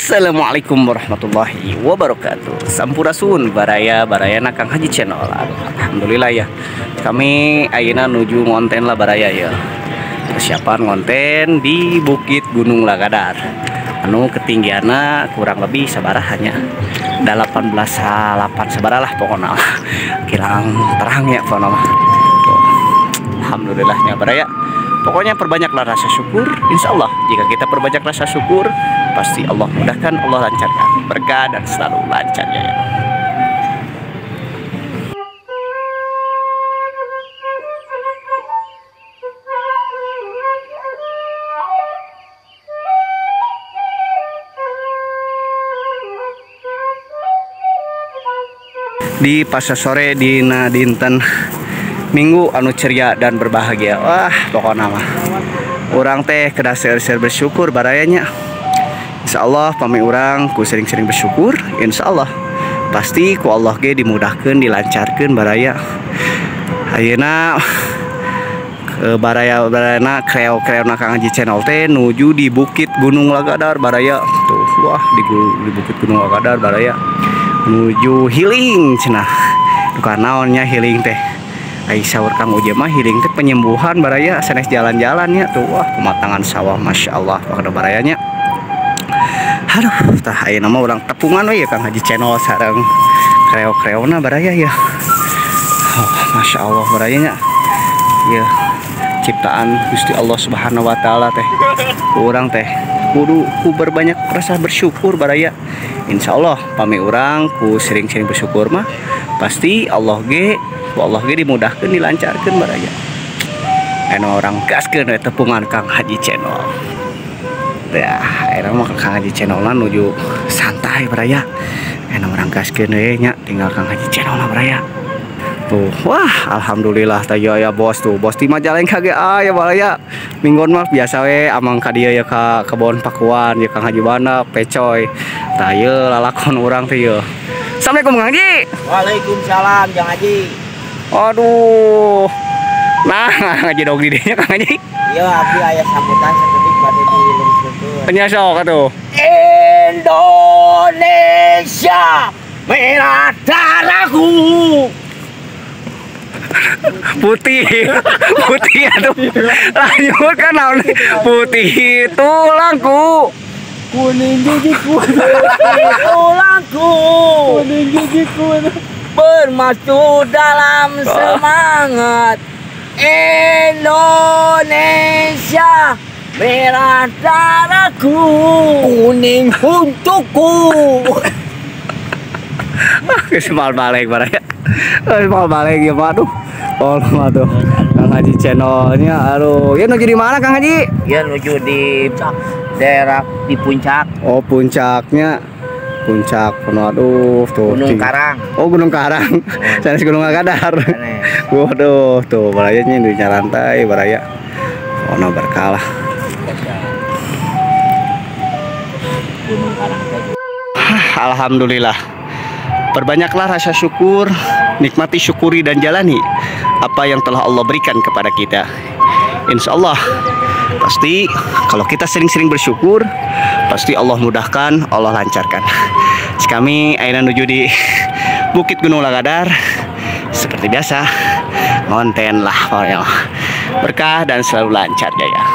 Assalamualaikum warahmatullahi wabarakatuh. Sampurasun baraya barayana Kang Haji Channel. Alhamdulillah ya. Kami ayeuna nuju ngonten lah baraya ya. Persiapan ngonten di Bukit Gunung Lagadar. Anu ketinggianna kurang lebih sabaraha nya 18 8 sabaraha lah pokoknya. Kirang terang ya pokoknya mah. Tuh. Alhamdulillahnya baraya. Pokoknya perbanyaklah rasa syukur. Insya Allah jika kita perbanyak rasa syukur, pasti Allah mudahkan, Allah lancarkan, berkah dan selalu lancar ya. Di pasar sore dina dinten Minggu anu ceria dan berbahagia. Wah, pokoknya mah urang teh kedah seueur-seueur bersyukur barayanya. Insya Allah pami urang ku sering-sering bersyukur, insya Allah pasti ku Allah ge dimudahkeun, dilancarkeun baraya. Ayeuna ke baraya barayana kreo-kreona Kang Haji Channel teh nuju di Bukit Gunung Lagadar baraya. Tuh, wah di Bukit Gunung Lagadar baraya nuju healing cenah. Duka naonnya healing teh. Ai saur Kang Uje mah healing teh penyembuhan baraya, sanes jalan-jalan nya tuh. Wah, pematangan sawah Masya Allah pokokna barayanya. Aduh, tah ayeuna mah urang tepungan we ya Kang Haji Channel sareng kreo-kreona baraya ya. Oh, Masya Allah barayanya. Ya, ciptaan Gusti Allah Subhanahu wa taala teh. Urang teh kudu ku berbanyak rasa bersyukur baraya. Insya Allah pami urang ku sering-sering bersyukur mah pasti Allah ge ku Allah ge dimudahkeun, dilancarkeun baraya. Anu urang gaskeun we tepungan Kang Haji Channel. Ya, ayeuna mah Kang Haji Channelna nuju santai baraya. Anu urang gaskeun we nya tinggal Kang Haji Channelna baraya. Tuh, wah alhamdulillah teh ya bos tuh. Bos di Majalengka ge aya baraya. Minggon mah biasa we amang ka dieu ya ka kebon pakuan ya Kang Haji Banda pecoy. Tah ieu lalakon urang teh ieu. Assalamualaikum Kang Haji. Waalaikumsalam Kang Haji. Aduh. Nah, ngaji dog di dinya Kang Haji. Iya, abdi aya sambutan sakedik bade diluruskeun. Nya sok atuh. Indonesia merah darahku. Putih. Putih aduh. Lanjut kan naon? Putih tulangku. Kuning gigiku. Putih tulangku. Kuning gigiku. Bermatu dalam semangat Indonesia merah darahku, kuning untukku. Geus mal balik baraya. Geus mal balik ya aduh. Oh, aduh. Kang Haji Channelnya aduh. Ya nuju di mana Kang Haji? Ya nuju di daerah di puncak. Oh, puncaknya. Puncak penuh aduh tuh. Gunung Karang. Oh, Gunung Karang. Sanes Gunung Lagadar. Waduh, tuh barayanya di nyarantai baraya. Ono berkah lah. Gunung Karang. Alhamdulillah. Perbanyaklah rasa syukur, nikmati, syukuri dan jalani apa yang telah Allah berikan kepada kita. Insya Allah pasti kalau kita sering-sering bersyukur, pasti Allah mudahkan, Allah lancarkan. Kami ayeuna nuju di Bukit Gunung Lagadar. Seperti biasa, ngonten lah pokoknya. Berkah dan selalu lancar ya.